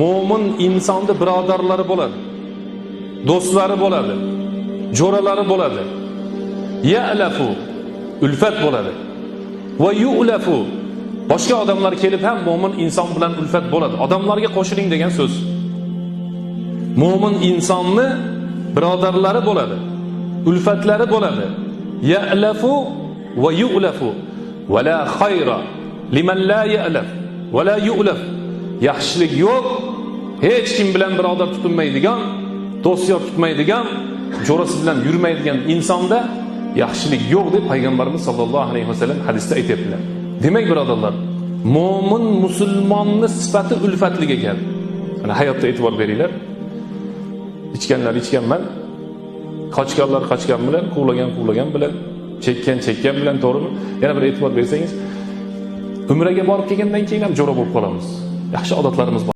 Mo'min insonni birodarlari bo'ladi, do'stlari bo'ladi, jo'ralari bo'ladi. Ya'lafu, ulfat bo'ladi. Va yu'lafu, boshqa odamlar kelib ham mo'min inson bilan ulfat bo'ladi. Odamlarga qo'shiling degan so'z. Mo'min insonni birodarlari bo'ladi, ulfatlari bo'ladi. Ya'lafu va yu'lafu va la khayra liman la ya'laf va la yu'laf. Yaxshilik yo'q hech kim bilan birodar tutinmaydigan, do'st yor tutmaydigan, jo'rasi bilan yurmaydigan insonda yaxshilik yo'q deb payg'ambarimiz sollallohu alayhi vasallam hadisda aytyaptilar. Demak birodarlar, mo'min musulmonni sifati ulfatlik ekan. Mana hayotda e'tibor beringlar. Ichganlar ichganman, qochganlar qochgan bilan, quvlagan quvlagan bilan, chekkan chekkan bilan, to'g'rimi? Yana bir e'tibor bersangiz, umraga borib kelgandan keyin ham jo'ra bo'lib qolamiz. Yaxshi odatlarimiz bor.